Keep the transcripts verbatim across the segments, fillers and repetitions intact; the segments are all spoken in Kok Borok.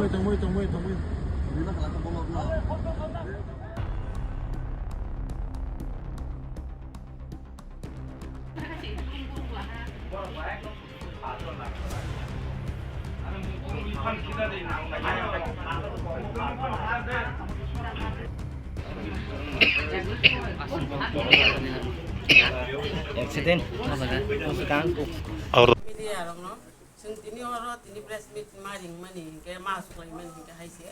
Tongwi, tongwi, tongwi. Accident. Media rokno. Chwng tini oro tini press meet ma ringmani hinkhe ma suklaimani hinkhe hai se.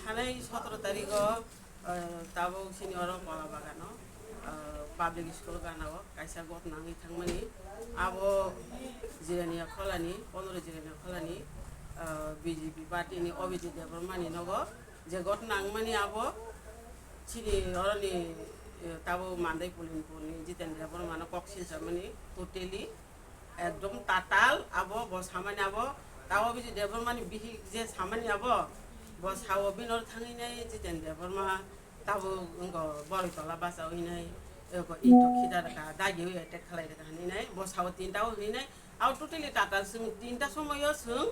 Thanai sotoro tarigo, ah, tabuk chini oro Kola Bagano, ah, public school gana o kaisa ghotna wngwi thangmani. Abo Jirania Kholani, pondro Jirania Kholani, ah, B J P party ni Abhijit Debbarma ni nogo je ghotna wngmani abo chini oroni, eh, tabuk Mandai Pulinpur ni Jiten Debbarma no kok silchamani totally Ekdom tatal abo, bo samani abo, tabo bisi Debbarmani bihik je samani abo, bo sao bini oro thangwi nai Jiten Debbarma, tabo wngkha Boroi Tola bacha wi nai, eko ito khida rwkha, dagiwi attack khlai rwkha hinwi nai, bo sao tinta o hinwi nai, abo totally tatal, chwng tinta somoio chwng,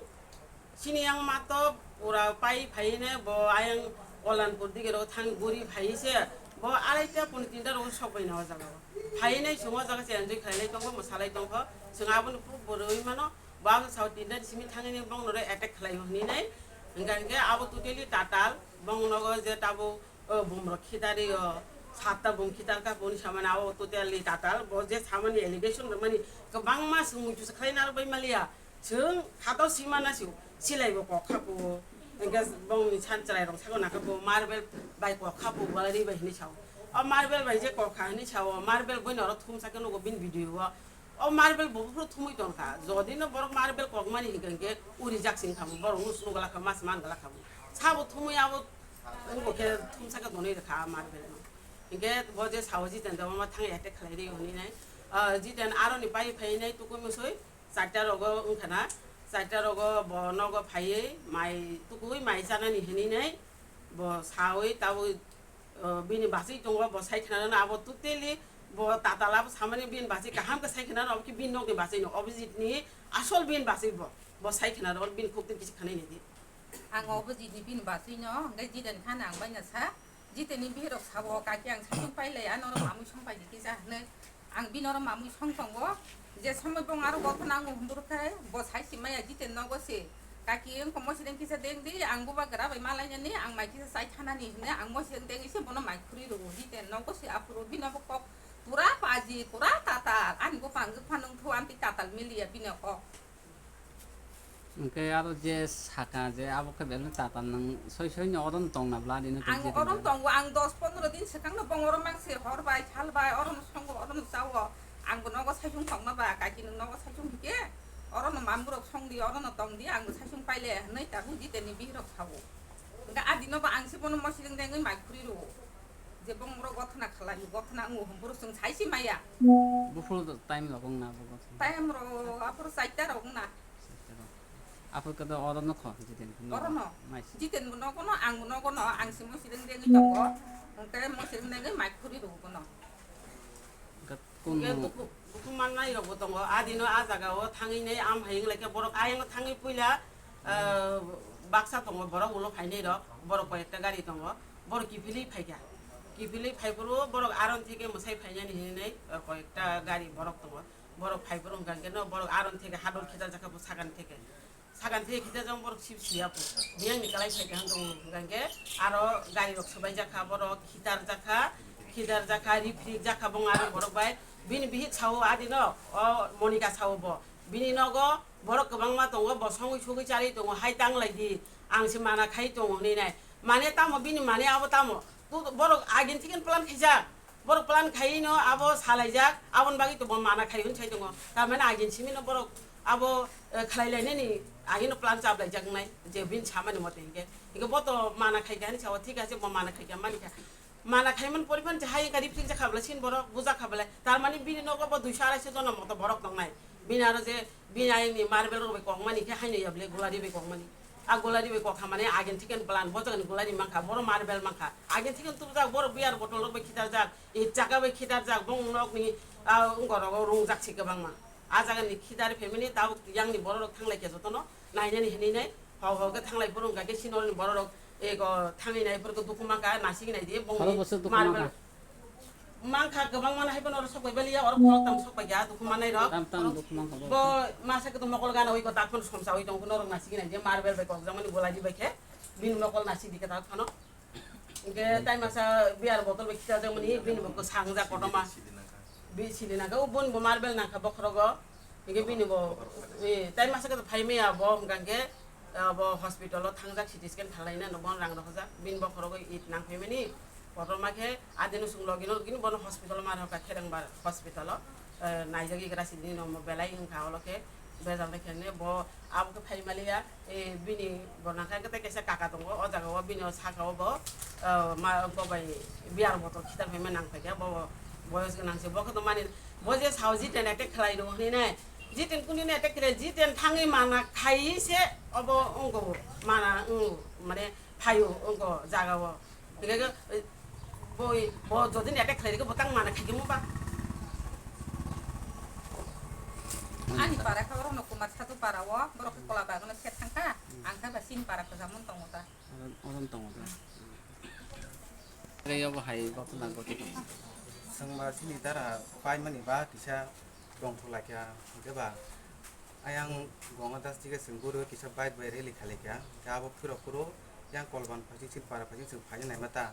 Chini yang mato pura pai phai ne bo ayang Olanpur dige ro thang guri phai se bo arai ta pun tinta ro sok bai na o jaga o. Phai ne chwng o jaga se enjoy khlai lai tongo, mwsa lai tongo. Chwng aboni phu boroi mano bo ang sao tinta simi thang ne bong no re attack khlai o hinwi nai. Hingka hingke abo totally tatal bong nogo je tabo, o bumrok khitari o satta bum khitar ka boni samani abo totally tatal. Bo je samani allegation mani kwbangma chwng muitu se khlai narwk bai maliya. Chwng khato sima na sio, silai bo kok kha phuo. Hingke bongni san chwrai rok saka nangkha phuo, marble bai kok kha phuo, galari bai hinwi sao. O marble bai je kok kha hinwi sao, marble boino oro thumsa khe nugo bini video o. O marble bo buphuru thumwi tongkha. Jodi no borok marble kok mani hinkhe hinkhe uri jak sing kha, borok no sunu gala kha, mas man gala kha. Sabo thumwi abo wngbo khe thumsa khe tonwi rwkha a marble no. Hinkhe bo je sao Jiten Debbarma thangwi attack khlai ri hinwi nai. Ah, Jiten aroni pai phai nai tukui musui. Charta rogo wngkha na, charta rogo bo nogo phaiwi mai tukui mai chanani hinwi nai bo sawi tabwi, o, bini basui tongo, bo sai khna rwna abo totally bo tatal abo samani bini basui kaham khe sai khna rwna, obo khe bini nokni basui no, Abhijit ni asol bini basui bo, bo sai khna rwna bini khuk twi kisa khanai nai di. Ang Abhijit ni bini basui no hwnkhe Jiten kha na ang bai na sa. Jiteni bihirok sabo, "Kaki, ang saichung pailai, ano oro mamui song pai di kisa," hinwi. Ang bini oro mamui song tongo, je somoi bong aro gothona nango hwnbwrwk khe, bo sai si maya Jiten nogo se, "Kaki, wngkha mosideng kisa deng di, ang bubagra bai malainani, ang mai kisa chai thanani," hinwi ang mosideng dengwi se bono mai khurwi rwo. Jiten nogo se aphuru bini bo kok pura paji, pura tatal, ani bupha wngkha phano wngthu, amtwi tatal miliya bini kok. Hwnkhe aro je saka je abo khe belai tatal nwng soi soi no oro no tong na bla dino. Ang oro no tongo, ang dos pondro din swkang no bong oro mang se hor bai sal bai oro no songo oro no chao. Ang bo nogo saichung tong ma ba, kaki nwng nogo saichung hike oro no mamung rok song di, oro no tong di, ang bo saichung paile hinwi tabuk Jiten ni bihirok sao. Hwnkhe a dino bo ang se bono mosideng dengwi mai khurwi rwo. Je bong oro gothona khlai, gothona wngo hwnphuru chwng sai si maya. Buphuru time rok wngna bo gothona. Time rok aphuru chaita rok wngna. Aphuru khe do oro no kho, Jiten khe no. Oro no. Jiten bo nogo no, ang bo nogo no, ang se mosideng dengwi tongo. Hwnkhe mosideng dengwi mai khurwi rwo bono. Hwnkhe duku, duku mannai rok bo tongo. A dino a jaga o thangwi nai am hai wng lai khe borok ayang thangwi puila, ah, baksa tongo, borok ulo phainai rok, borok koi ekta gari tongo, borok kiphilwi phaikha, kiphilwi phaiphuru borok aron theke mwsai phainani hinwi nai, ah, koi ekta gari borok tongo, borok phaiphuru hwnkha hwnkhe no borok aron theke hadol khitar jakha bo sagan theke. Sagan theke khitar jang borok sip siya po. Biyang ni kalai sai kaham tongo hwnkha hwnkhe aro gari rok swbai jakha borok khitar jakha, khitar jakha, riprik jakha bong aro borok bai. Bini bihik sao adino, o Monika sao bo. Bini nogo borok kwbangma tongo, bo songwi sugwi charwi tongo, hai tang lai di, ang se mana khai tongo hinwi nai. Mane tamo bini mane abo tamo? Tu borok agin thikin plan khaijak. Borok plan khaiwi no abo salaijak, aboni bagwi to bo mana khai hwn sai tongo. Tar mane agin simi no borok abo, eh, khlai lainani agin no plan chap laijak nai, je bini samani mote hinkhe. Hinkhe bo to mana khai kha hinwi sao, thik ase, bo mana khai kha, mani kha. Mana khai man pori phan hai ka ripsing jakha bwlai sin borok, bujakha bwlai. Tar mane bini nogo bo duiso araisa jona moto borok tongnai. Bini aro je Bini ayangni marble rok bai kok mani khe haino ya bwle gulari bai kok mani. A gulari bai kok kha mane agin thiken plan bo jagani gulari mankha, boro marble mankha. Agin thiken tubujak, boro beer bottle rok bai khitarjak, it chaka bai khitarjak, bong nokni, ah, wngkor rogo rungjak se kwbangma. A jagani khitar family tabuk yangni borok rok thanglai khe jotono nainani hinwi nai. Hau hau khe thanglai phuru hwnkha khe senior ni borok rok ego thangwi nai phuru khe dukhu mankha, nasing nai di bongni. Khorok bwswk dukhu marbel mankha? Mankha, kwbangma no hai phano oro sok bai baliya, oro khorok tam sok bai ya, dukhu manai rok. Tam tam dukhu mankha bo. Bo masa khe to mokol gana oi ko tak phano somsa oi tong phano rok nasing nai di marbel bai kok jamani golai di bai khe bini mokol nasing di khe tak phano. Hingke tai masa beer bottle bai kichar jakmani, bini bo kwsang jak kotorma. Bi sili nangkha, o boni bo marbel nangkha bokhorogo. Hingke bini bo, eh, tai masa khe phai maya bo, hingka hingke, eh, bo hospital o thangjak, C T scan khlaina no bono rang rohorjak. Bini bokhorogo it nang phaimani, kotorma khe adino chwng logino gini bono hospital o ma rohorkha, Kherengbar hospital o, eh, naijak igra sidi no belai wngkha, olo khe bejal naikhe bo abo khe phai maliya. E, bini bo nangkha khe tei kaisa kaka tongo, o jaga o bini o saka o bo, ah, ma, bo bai beer bottle khitar phaima nang phaikha, bo, bo boyos gwnang se, bo khe to mani, bo je sao jiten attack khlai rw hwnwi nai, jiten kuni nai attack khlai, jiten thangwi mana khai se obo wngko mana, wng, mane phaio wngko jaga o. Hingke khe, eh, boi, bo jodi ni attack khlai rikhe bo tang mana khaikhe mo ba? Ani para khe oro no Kumar Satu para o, borok khe kola bagwi no khe thangkha, ang khe ba chini para kwcham mon tongo ta. Orom, orom tongo ta. Tei obo hai bo khna goti. Chwng ba chini dara pai mani ba kisa tong thok lai kha, hingke ba ayang Ganga Das dige chwng guru kisa bike bai rally khalai kha, khe abo phirok phuru yang Kolban phaising chini para phaising chwng phaina naima ta.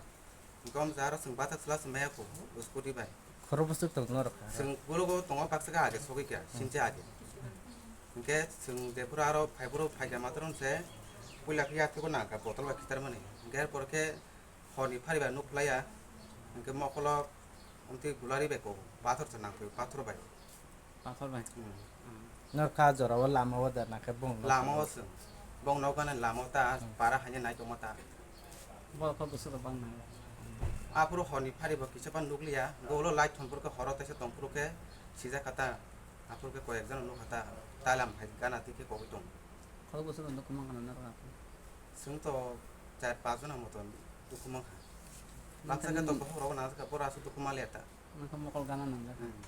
Gom jaro chwng bathak chwla chwng maya kho, scooty bai. Khoro bwswk tong norok kha. Chwng borogo tongo baksa khe age sogwi kha, sinche age. Hingke chwng jephuru aro phaiphuru phaikha matwrwng se puila khe yaktwiko nangkha botol bai khitarmani. Hingke er pore khe horni phari bai nuk phlaiya. Hingke mokolo omtwi gulari bai kobo, pathor se nangkhe pathor bai. Pathor bai. Hmm. Hmm. Nor kha jora o lama o da na khe bong no. Lama o se. Bong no gana lama o ta, hmm, para hanya nai tongma ta. Bo kha bwswk rok bang nai. Aphuru horni phari bo kisa ban nukliya. Go ulo light thon phuru khe horo taisa tong phuru khe sijak kha ta. Aphuru khe koi ek jano nukha ta. Talam hai gana twi khe kogwi tong. Kha bwswk rok nukha man gana nor aphuru. Chwng to char panch jona moton dukhu mankha. Baksa khe to bokhorok nang kha, boro aswk dukhu manliya ta. Nokha mokol gana nangjak. Hmm.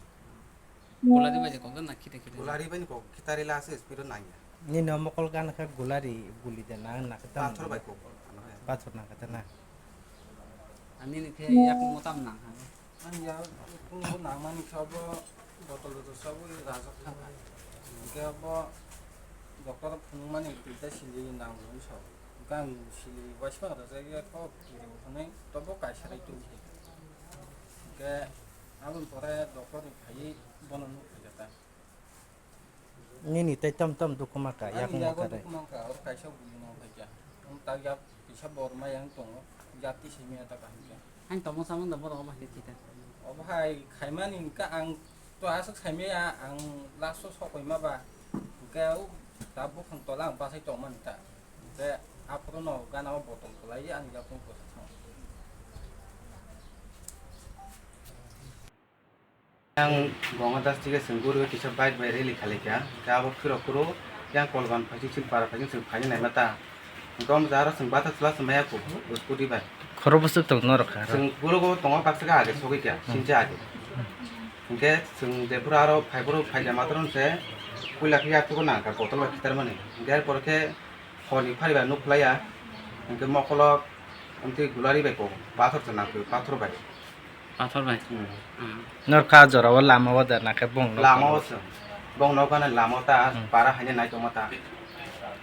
Gulari bai je kok na khite khite. Gulari bai ni kok khitari la aswk speed o nangya. Nini o mokol gana kha gulari guli de nang na khe tam. Pathor bai kok. Pathor nang khe na. Ani ni khe yak motam nang ha. Ang ya kung bo nang mani kha bo botol botol sabo rajak thang kha. Khe bo doctor phunuk mani twi ta sili nang mani sa. Gang sili waisma rajak ya kok kiri hwnwi tobo kaisa rai tu. Hingke aboni pore doctor ni phaiwi bono nuk phaikha ta. Nini tei tom tom dukhu mankha, ani yakung yago mankha de. Dukhu mankha, oro kaisa bui nang phaikha. Ang tak yak kisa bor ma yang tongo, yak tisai maya ta kaham khe. Ang tongmo samung da borok obo hai khe khita. Obo hai khaimani hingke ang to aswk saimaya, ang last o sok paima ba. Hingke o ta buphang tola ang bachai tongmani ta. Hingke aphuru no gana o botol kwlai ang yakung kwsa thang. Yang Ganga Das dige chwng guru kisa bike bai rally khalai kha, khe abo phirok phuru yang Kolban phaising chini para phaising chwng phaina naima ta. Gom jaro chwng bata chwla chwng maya kho, scooty bai. Khoro bwswk tong norok kha aro? Chwng guru go tongo baksa khe age sogwi kha, hmm, sinche age. Hingke chwng jephuru aro phaiphuru phaikha matwrwng se puila khe yaktwiko nangkha botol bai khitarmani. Hingke er pore khe horni phari bai nuk phlaiya, hingke mokolo omtwi gulari bai kok pathor se nangkhe, pathor bai. Pathor bai? Hmm. Hmm. Nor kha jora o lama o da na khe bong nok lama o se, bong nok gana lama o ta, hmm, para haino nai tongma ta.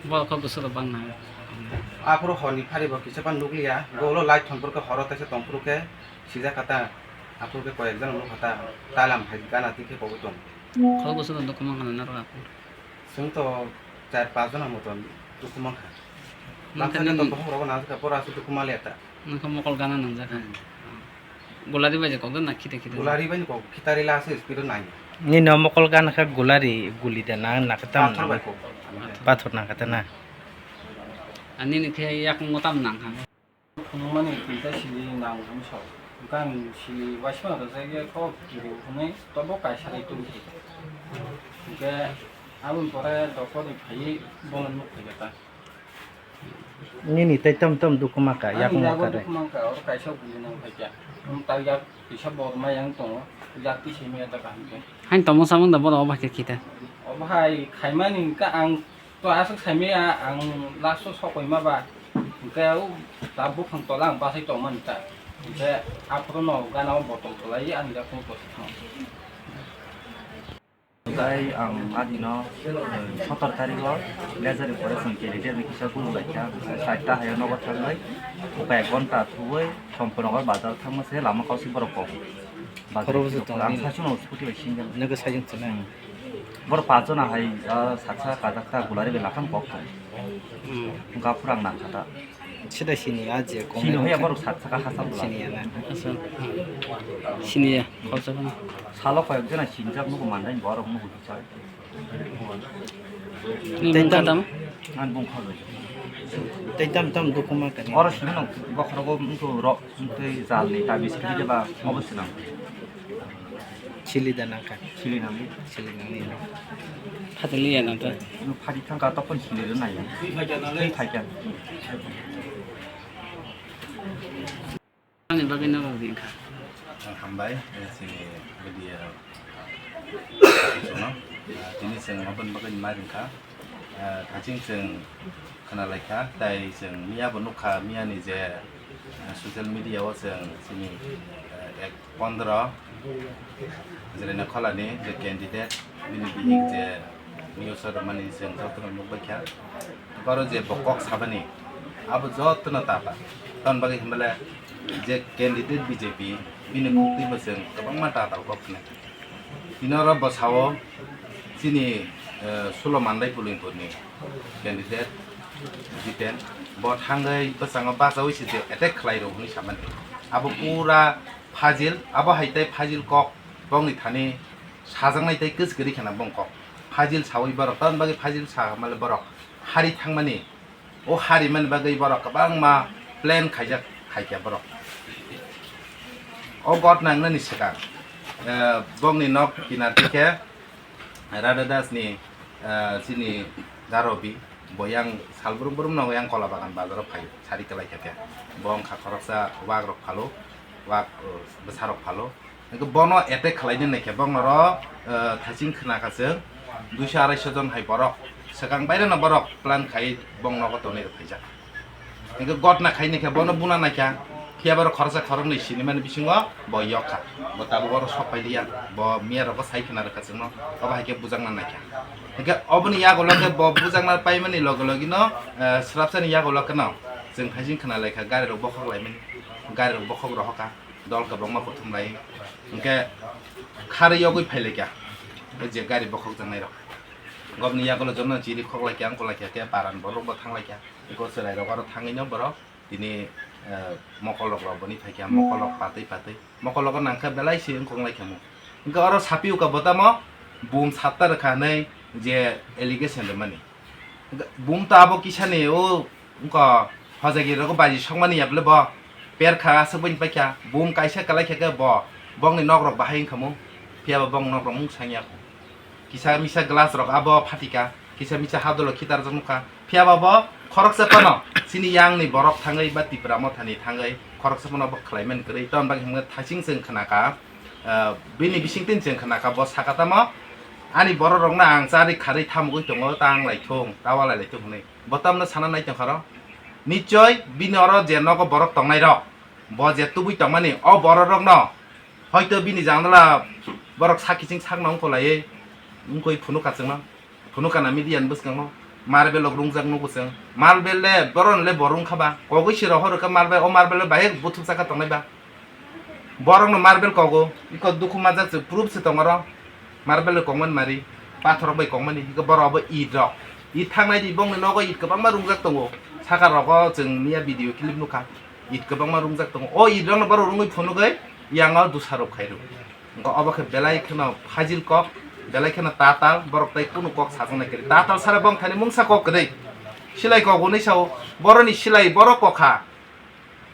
Bo kho bwswk rok bang nai. Aphuru horni phari bo kisa phano nukliya, go ulo light thon phuru khe horo taisa tong phuru khe sijak kha ta, aphuru khe koi ek jano nukha ta, talam hai gana twi khe kogwi tong. Khorok bwswk rok dukhu mankha na norok aphuru? Chwng to char panch jona moton dukhu mankha. Mankha. Baksa khe to nini bokhorok nang kha, boro aswk dukhu manliya ta. Nokha mokol gana nangjak kha. Hmm. Gulari bai je kok na khite khite. Gulari bai ni kok khitari la aswk speed o nangya. Nini o mokol gana kha gulari guli de nang na khe tam. Pathor bai kok. Pathor nang kha ta na. Ani ni khe yakung o tam nang kha. Phunukmani twi ta sili nang hwnwi sao. Hwnkhe ang sili waisma rwjak ya kho kiri hwnwi tobo kaisa rai tubui khe. Hwnkhe aboni pore doctor ni phaiwi bono nuk phaikha ta. Nini tei tom tom dukhu mankha, ani yakung yago mankha re. Dukhu mankha, oro kaisa bui nang phaikha. Wng tak yak kisa bor ma yang tongo, yak twi simi ya ta kaham khe. Hain tongmo samung da bono obo hai khe khita. Obo hai khaimani hwnkhe ang To aswk saimaya ang last o sok koima ba, hwnkhe o ta buphang tola ang bachai tongmani ta, hwnkhe aphuru no gana o botol tolai ang da phone kosi thang. Tei ang adino, eh, sotor tarikh o laser operation candidate ni kisa gulung lai kha, side ta hai o nogo thangwi, ukai ek ghonta thuwi Champaknagar bazar thangma se lama kausik borok kok. Bazar Khoro bwswk kok, ang tongmani? Saichung no scooty bai single. Nokhe saichung tongmani? Hmm. Borok pachjona hai, ah, saksa kajak ta gulari bai lakhang kok tong. Hmm. Wngkha phurang nang kha ta. Sida sini ya je kong. Sini hoya borok saksa ka hasam bwla. Sini ya na. Asal. Sini ya, khorsa phano. Salo koi ek jona sinjak nugo mandai borok nugo bichar. Ni Tei mung tam- khatam? Ang bung kha bai. Tei tam tam dukuma kani. Oro sini no bokhorogo mungko ro mungtwi jal ni tabi sili de ba obo sinang. Chili da nangkha. Chili nangni. Chili nangni. Phatiliya nangkha. Phadi thangkha tokon chili rw nai. Twi phaikha. Ani bagwi norok ringkha. Ang hambai, eh, chini media, eh, no, eh, tini chwng aboni bagwi ma ringkha. Eh, thaching chwng khna laikha, tai chwng miya bo nukha, miya ni je, eh, social media o chwng chini, eh, ek pondro Jerena Kholani je candidate, bini bihik je news o rwmani chwng jotono nukbaikha. Boro je bo kok sabani, abo jotono tata. Tamoni bagwi hwnbale je candidate B J P, bini muktwi bo chwng kwbangma tata kok hwnwi. Tini oro bwsao chini, eh, Sulo Mandai Pulingpurni candidate Jiten, bo thangwi bwskango bachaui se je attack khlai rw hwnwi samani. Abo pura fajil, abo hai tei fajil kok bongni thani sajaknai tei kwchwrwi kheno bong kok. Fajil saui borok, tamoni bagwi fajil sa male borok hari thangmani, o hari mani bagwi borok kwbangma plan khaijak khaikha borok. O gotna wngnani swkang, eh, bongni nok kinar dikhe Radha Das ni, eh, chini Garobi, bo yang sal brum brum no yang Kola Bagan bazar o phaio, sari kwlai kha khe. Bo wngkha khoroksa wak rok phalo, wak, eh, bwsa rok phalo. Hwnkhe bono attack khlaina naikhe bokno ro, eh, thaching khna kha chwng duiso araisho jon hai borok swkang baireno borok plan khai bong nogo tonwi rw phaijak. Hwnkhe gotna khaini khe bono buna naikha, phiya borok khoroksa khoroknwi sinimani bisingo bo yok kha. Bo tabuk oro sok pailiya, bo miya rogo sai khna rwkha chwngno, obo hai khe bujakna naikha. Hwnkhe oboni yagulo khe bo bujakna paimani loge logino, eh, swrapsani yagulo kheno chwng thaching khna laikha gari rok bokhok laimani, gari rok bokhok rohokha. Dol kwbangma kuthum lai. Hwnkhe kharwi yogwi phailaikha. O je gari bokhokjaknairok. Gobni yagulo jono chiri khoklaikha, wngkulaikha khe paran borokbo thanglaikha. Eko chwrairok oro thangwino borok tini, eh, mokolrok rok boni phaikha, mokolrok patwi patwi. Mokolrogo nangkhe belai se wngkok laikha mo. Hwnkhe oro sapiuka botamo bum satta rwkha hwnwi je allegation rwmani. Bum to abo kisani o wngkha hojagi rogo baji sokmani ya bwle bo. Perkha aswk bai paikha, bum kaisa kwlai khe khe bo, bongni nok rok bahai wngkha mo, phiya bo bong nok rok mung sang ya kho. Kisa misa glass rok abo phatika, kisa misa hadolo khitar jak nukha, phiya bo bo khoroksa phano chini yang ni borok thangwi ba Tipra Motha ni thangwi khoroksa phano bo khlai mani kwrwi, ton bagwi hwnmkhe thaching chwng khna kha. Ah, bini bisingtwi chwng khna kha, bo saka tamo, "Ani borok rokno ang charwi kharwi thamugwi tongo, ta wng lai thung, ta walai lai thung," hwnwi. Bo tamno sana nai tongkha ro? Nichoi bini oro je nogo borok tongnai rok, bo je tubui tongmani, o borok rokno hoito bini jangdala borok sak kiching sakno wngkho laiwi wngkoi phunuk kha chwngno. Phunuk kana media ni bwskango marble rok rungjak nugo chwng. Marble le boron le bo rung kha ba. Kogwi se rohor rwkha marble, o marble le bahai buthumsa kha tongnai ba. Borok no marble kogo, iko dukhu majak se proof se tongo ro. Marble le kongmani mari, pathor rok bai kongmani, iko borok bo it rok. It thangnai di bongni nogo it kwbangma rungjak tongo. Saka rogo chwng miya video clip nukha. It kwbangma rungjak tongo. O it rok no borok rungwi phunugwi yango dusarok khai rw. Wngkha obo khe belai kheno fajil kok, belai kheno tatal, borok tai kunu kok sajaknai kwrwi. Tatal sara bong thani mungsa kok kwrwi. Silai kok hwnwi sao, boroni silai borok kok kha.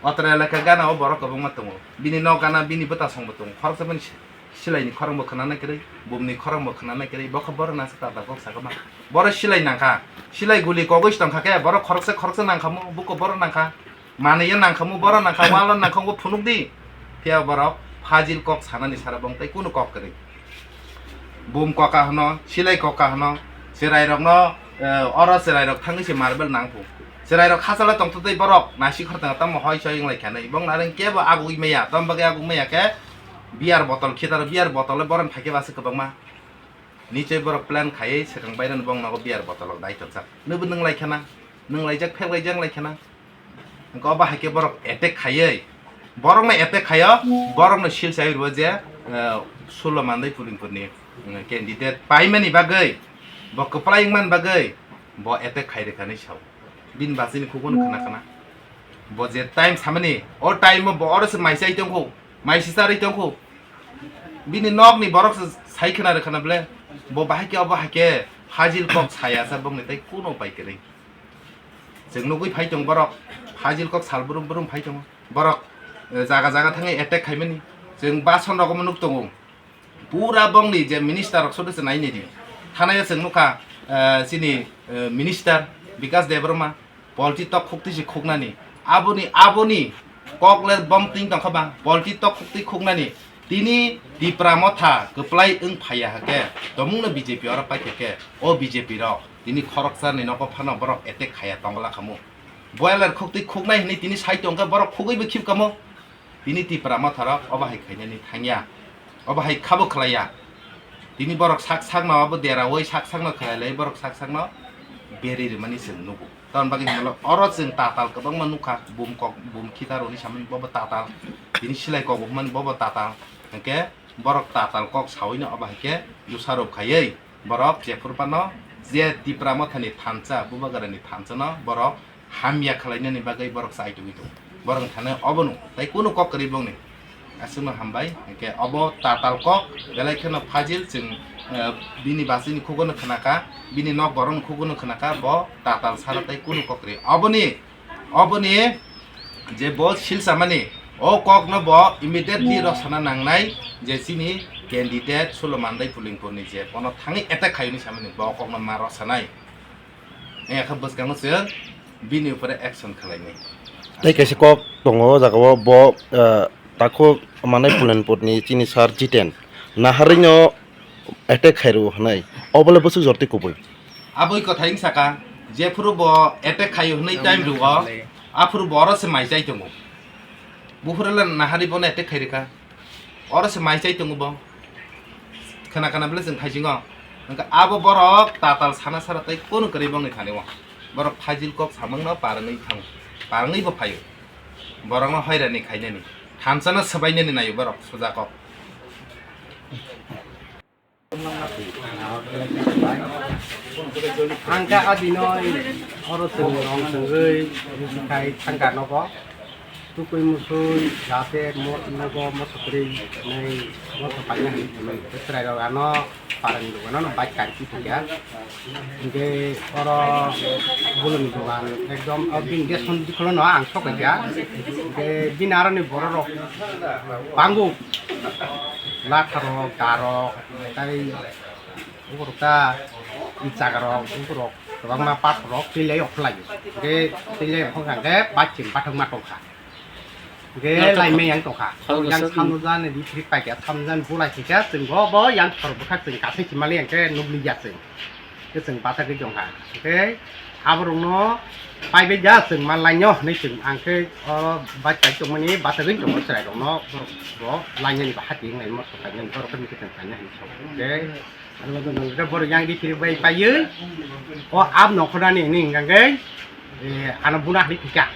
Otra elaka gana o borok kwbangma tongo. Bini nok gana bini bwtasong bo tongo. Khoroksa bini si-, silai ni khorang bo khwnanai kwrwi, bumni khorang bo khwnanai kwrwi. Bo khe borok nasa tatal kok sakha ma. Borok silai nangkha. Silai guli kogwi se tongkha khe borok khoroksa khoroksa nangkha mo, buko borok nangkha. Manwi ya nangkha mo, borok nangkha, walo nangkha, bo phunuk di. Phiya borok fajil kok sanani sara bong tai kunu kok kwrwi. Bum koka hwno, silai koka hwno, chwrairokno Eh, oro chwrairok thangwi se marble nangkhu. Chwrairok khachalo tongtwtwi borok naisikhor tongtamo hoi soi wnglai khanwi. Bong nareng kebo agugwi maya, tom bagwi agugwi maya khe beer bottle khitaro, beer bottle borok phaikhe basi kwbangma. Nichoi borok plan khaiwi swkang bairani bong nogo beer bottle rok dai tongjak. Nwbo nwng lai khana, nwng laijak, phek laijak lai khana. Hwnkhe obo hai khe borok attack khaiwi, borokno attack khaio, borokno sil sai rwo je, eh, Sulo Mandai Pulingpurni, eh, candidate paimani bagwi, bo kwplai wngmani bagwi bo attack khai rwkha hinwi sao. Bini bachini khukgono khna khna. Bo je time samani, o time o bo oro se mai chai tongkhu, mai se charwi tongkhu. Bini nokni borok se sai khna rwkha na ble, bo bahai khe obo hai khe fajil kok saya sa bongni tei kuno upai kwrwi. Chwng nugwi phai tong borok, fajil kok sal brum brum phai tongo. Borok, eh, jaga jaga thangwi attack khaimani. Chwng bason rok omo nuk tongo. Pura bongni je minister rok sodo se nai nai di. Thanayo chwng nukha, eh, chini, eh, minister Bikas Debbarma, polti tok khukti se khuknani. Aboni, aboni kokle bom ting tongkha ba, polti tok khukti khuknani. Tini Tipra Motha kwplai wng phaiya hakhe, tomungno B J P oro paikha khe, o B J P rok tini khoroksa ni nogo phano borok attack khaiya tongla khamu. Boiler khuktwi khuknai hinwi tini sai tongkhe borok khugwi bo khib kamo. Tini Tipra Motha rok obo hai khainani thangya, obo hai khabo khlaiya. Tini borok sak sakno abo deraui sak sakno khlai lai borok sak sakno beri rwmani chwng nugo. Tamoni bagwi hinmalo oro chwng tatal kwbangma nukha, bum kok, bum khitaroni samani bobo tatal, tini silai kok bo hwnmani bobo tatal, hwnkhe borok tatal kok sawino obo hai khe dusarok khaiwi borok jephuru phano je Tipra Mothani thansa, Bubagrani thansano borok hamya khwlainani bagwi borok chai tongwi tongo. Borok thani obono tei kunu kok kwrwi bongni. Aswkno hambai, hwnkhe obo tatal kok, belai kheno fajil chwng, eh, bini bachini khugono khwnakha, bini nok borokni khugono khwnakha, bo tatal sara tei kunu kok kwrwi. Oboni, oboni je bo silsamani, o kokno bo immediately rosana nangnai je chini candidate Sulo Mandai Pulingpurni je bono thangwi attack khaiyoni samani, bo kokno ma rosanai. Engkha bwskango chwng bini upore action khwlainai. Tei kaisa kok tongo o jagao bo, eh, takhuk Mandai Pulingpurni chini sir Jiten naharino attack khairwo hwnwi. Obole bwswk jorti kubui. Aboi kwthai wng saka, jephuru bo attack khaio hwnwi time rwo, aphuru bo oro se mai chai tongo. Buphuru le nahari bono attack khai rwkha. Oro se mai chai tongo bo. Khna khna bwle chwng phaisingo. Hwnkhe abo borok tatal sana sara tei kunu kwrwi bongni thani o. Borok fajil kok samungno parwngwi thango. Parwngwi bo phaio. Borokno hoirani khainani. Thansano swbainani naio borok suja kok. Ang khe adinoi oro chwng rong chwngwi khai thangkha nogo. Tukui musui jate mo-, nogo moso kwrwi nai moso paina hinwi thumwi. Chwrairok ano parani dogano no bike kari tongya. Hingke oro bolongni dogan ekdom o bini deson bikolono ang sok kha. Hingke bini aroni bororok bango. Latharok, darok, tai borok ta i chagarok, borok kwbangma pathorrok twilai okhlai. Hingke twilai okhok hingke bachim bathokma tongkha. Hingke laimai yang tongkha. Yang samno jani bithrik paikha, samno jani bulai khaikha, chwng bo bo yang thor bwkhak chwng kasai simali hingke nukliya chwng. Khe chwng bathagwi tongkha. Hingke aborokno paibai ja chwng manlainw hinwi chwng ang khe o bike pai tongmani bathagwi tongo chwrairokno borok bo lainani ba hati wngnai moso kainani borok khe mikhe chwng kainai hinwi sao. Hingke Ano bo nang khe borok yang di phiri bai paiwi. O ab nokho nani hini hingkha khe, eh, ano buna hini phika.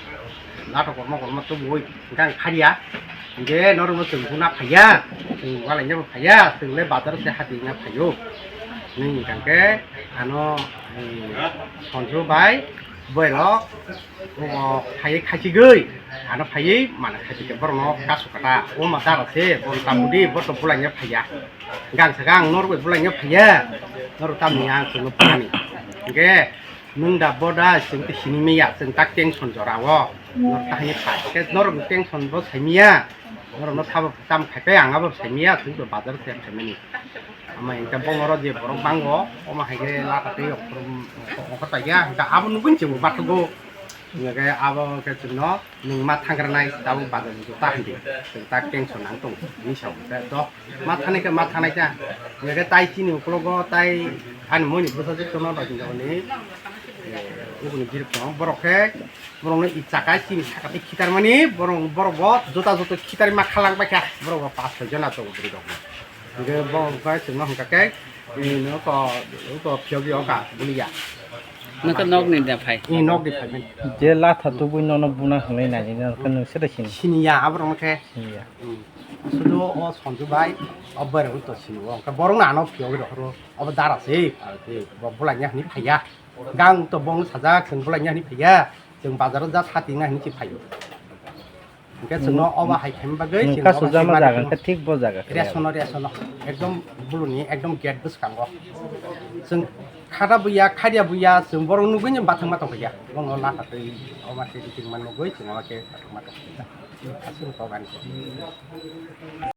Nato kormo kormo tubui hingkha ang kharia. Hingke norok no chwng buna phaiya. Chwng walai nabo phaiya. Chwng le bazar se hati wngna phaio. Hini hingkha khe ano, eh, sonjo bai boirok o phaiwi khachigwi. Ano phaiwi mana khachigwi borok no kasu kata. O ma dara se borok tamudi borok to bulai nabo phaiya. Gang sa gang norok bai bulai nyo phaiya. Norok tamni ang chwngno phani. Hingke nwng da bo da chwng twi sini maya chwng tak tension jora o. Norok ta hini phai. Ke norok tension bo sai maya. Norok no sabo tam khai pe ang abo sai maya chwng to bazar se khai mani. Ama hingke bo norok je borok bango. Oma hai ke lata tei okor okor ta ya. Da abo nugui chwng bo bathugo. Hingke abo khe chwngno nwng ma thangkranai tabuk bazar ni juta hindi. Chwng tak tension ang tongo hinwi sao. Hingke do ma thangnai khe ma thangnai kha. Hingke tai chini ukologo tai ani moi ni bwsajwk tono rw hinjak ni, eh, ubuni birok tongo. Borok khe borokno i chaka chini saka tei khitarmani borok, borok bo juta juta khitarwi ma khalang pai kha. Borok bo pas soi jona tongo bwrwi rok bo. Hingke bo wngkha chwngno hingka khe, eh, no to, to phiyok yo ka buliya. Nokha nok ni da phai. Ni nok di phai mani. Je latha tubui nono buna hwnwi nai, nokha nwng se da sini. Siniya aborok no khe. Siniya. Hmm. Sudu o Sonju bai, o bai rok to sini o. Ka borok na ano phiyok ro ro. Obo dara se, dara se. Bo bulai nya hwnwi phaiya. Gang to bong sajak, chwng bulai nya hwnwi phaiya. Chwng bazar o ja sati na hwnwi se phaio. Hingke chwngno obo hai khaima bagwi chwng obo khaima jaga khe thik bo jaga khe. Resono, resono. Ekdom buluni, ekdom gate bwskango. Chwng khata buya, kharia buya, chwng borok nugui ni bathang ma tongkha ya. Bono lakha twi, obo khe chwng ma nugui, chwng obo khe bathang ma tongkha ya. Aswk kok ani.